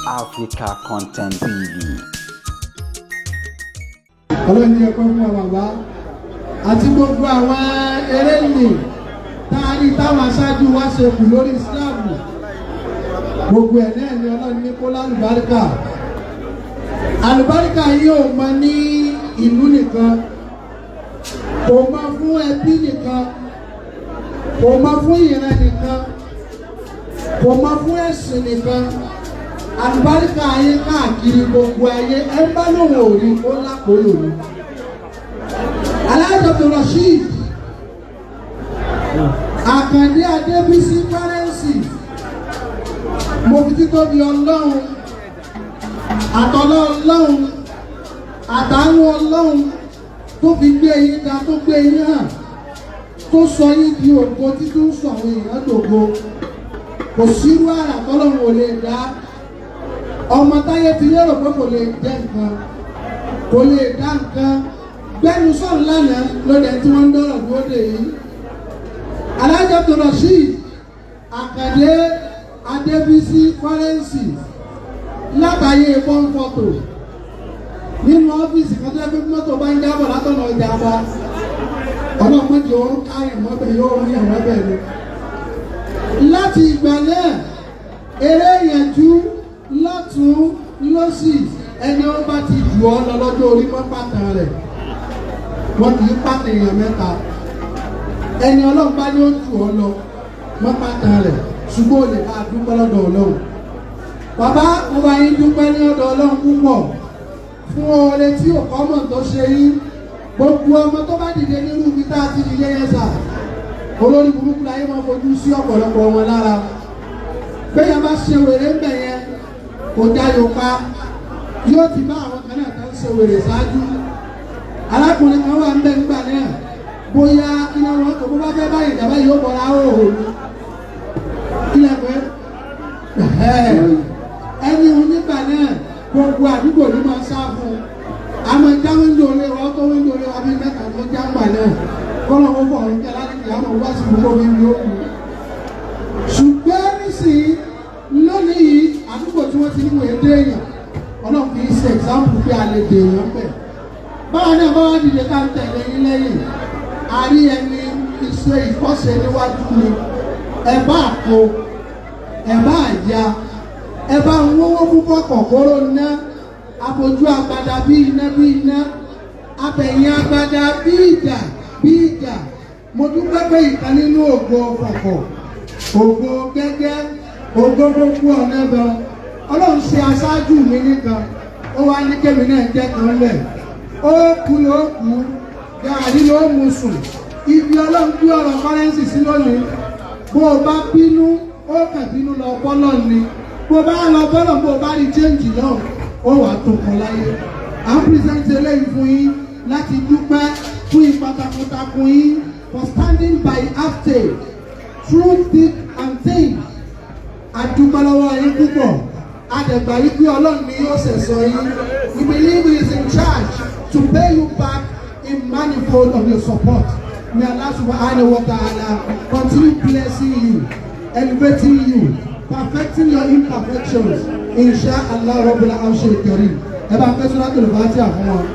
Africa Content TV. Ọlọ́run ní ẹ̀kọ́ fún wa, bàbá, àti gbogbo àwọn eré nì tá a rí táwọn aṣáájú wa ṣe kù lórí Islam. Gbogbo ẹ̀ náà ni Ọlọ́run ní kó lálùbáríkà. Àlùbáríkà yìí ò mọ ní ìlú nìkan, kò mọ fún ẹbí nìkan, kò mọ fún ìran nìkan, kò mọ fún ẹ̀sìn nìkan. Àlùbáríkà ayé káàkiri gbogbo ayé. Ẹ bá lóun ò rí, ó lápòlò ní. Alhaji Abdulrasheed Àkàndé Adébísí Currency, mo fi títóbi Ọlọ́run, àtọ̀lọ́ Ọlọ́run, àtàánú Ọlọ́run tó fi gbé yín ga, tó gbé yín hàn, tó sọ yín di ògo, títún sọ àwọn èèyàn dògo. Kò sírú àrà tọ́lọ́run ò lè dá. Ọmọ táyé ti lérò pé kò lè jẹ́ nǹkan, kò lè dá nǹkan, gbẹ́nu sọ̀rọ̀ lánàá lóde tí wọ́n ń dọ́rọ̀ dúró dè yìí. Alhaji Abdulrasheed Àkàndé Adébísí Currency, látàyè pọ́ńfọ́tò nínú ọ́fíìsì kan tó yẹ pé mọ́tò bá ń jábọ̀ látọ̀nà ọjà bá, ọlọ́mọdé ó káyàn mọ́bẹ̀, yóò rí àwọn ẹbẹ̀ ni. Láti ìgbà náà, eré ìyànjú lọ́tún lọ́sì, ẹni ó bá ti jù ọ́ lọ lọ́jọ́ orí, mọ́ pàtàn rẹ̀. Wọ́n kì í pàtàn èèyàn mẹ́ta. Ẹni Ọlọ́run bá ní ó jù ọ́ lọ, mọ́ pàtàn rẹ̀, ṣùgbọ́n ó lè bá a dúpẹ́ lọ́dọ̀ Ọlọ́run. Bàbá, mo bá yín dúpẹ́ ní ọ̀dọ̀ Ọlọ́run púpọ̀ fún oore tí ò kọ́mọ̀ tó ṣe yín. Gbogbo ọmọ tó bá dìde nírú ibi tá a ti dìde yẹn sà, olórí burúkú láyé máa fojú sí ọ̀pọ̀lọpọ̀ wọn lára. Bẹ́ẹ̀ bá ṣe wèrè ń bẹ̀ yẹn, kò jáyò pa, yóò ti bá àwọn kan náà tó ń ṣe wèrè ṣáájú. Arákùnrin kan wà ń bẹ̀ nígbà náà, bóyá iná wọn kò bó bá fẹ́ báyìí ìjàmbá yóò bọ̀ra òhò ni kílẹ̀ pé ẹni onígbà náà, gbogbo àdúgbò ló máa sá fún un. Àmọ́ já window lé wa tó window lé wa bí mẹ́ta tó já ńgbà náà, kọ́lọ́ wọn fọ̀ ọ̀run kí alálẹ́kì àmọ́ wá sí gbogbo mi ní òkú. Ṣùgbọ́n nísìnyí, lónìí yìí, àdúgbò tí wọ́n ti ní wòye dé èèyàn, Ọlọ́run fi ṣe example pé a lè dè èèyàn bẹ̀. Báwa náà bá wá dìde ká ń tẹ̀lé yín lẹ́yìn, a rí ẹni iṣẹ́ ìkọ́ṣe níwájú ni. Ẹ bá kó, ẹ bá ya, ẹ bá ń wówó púpọ̀ kọ̀kọ́rọ́ ná, abojú agbada bí iná bí iná, abẹ̀yìn agbada bí ìjà bí ìjà. Mo dúpẹ́ pé ìkan nínú ògo ọ̀fọ̀kọ̀, ògo gẹ́gẹ́, ògo gbogbo ọ̀nà ẹ̀bẹ̀, Ọlọ́run ṣe aṣáájú mi nìkan, ó wá ní kémi náà jẹ́ kan lẹ̀. Ó kú ló kú, gàrí ló mú sùn. Ibi Ọlọ́run gbé ọ̀rọ̀ Currency sí lónìí, bó o bá bínú, ó kàn bínú lọ bọ́lọ̀ ni. Bó o bá lọ bọ́lọ̀, bó o bá rí change lọ́hùn, ó wà tó kọ láyé. À ń present eléyìí fún yín láti dúpẹ́ fún ipa takuntakun yín, for standing by AFTE through thick and thin. A dúpẹ́ lọ́wọ́ yín púpọ̀. A dẹ̀ gbà wípé Ọlọ́run ni yóò ṣẹ̀san yín. We believe he is in charge to pay you back in manifold of your support. May Allah subhanahu wa ta'ala continue blessing you, elevating you, perfecting your imperfections, insha Allah rabbul arshil karim. Ẹ bá fẹ́ Suratul Fatiha fún wọn.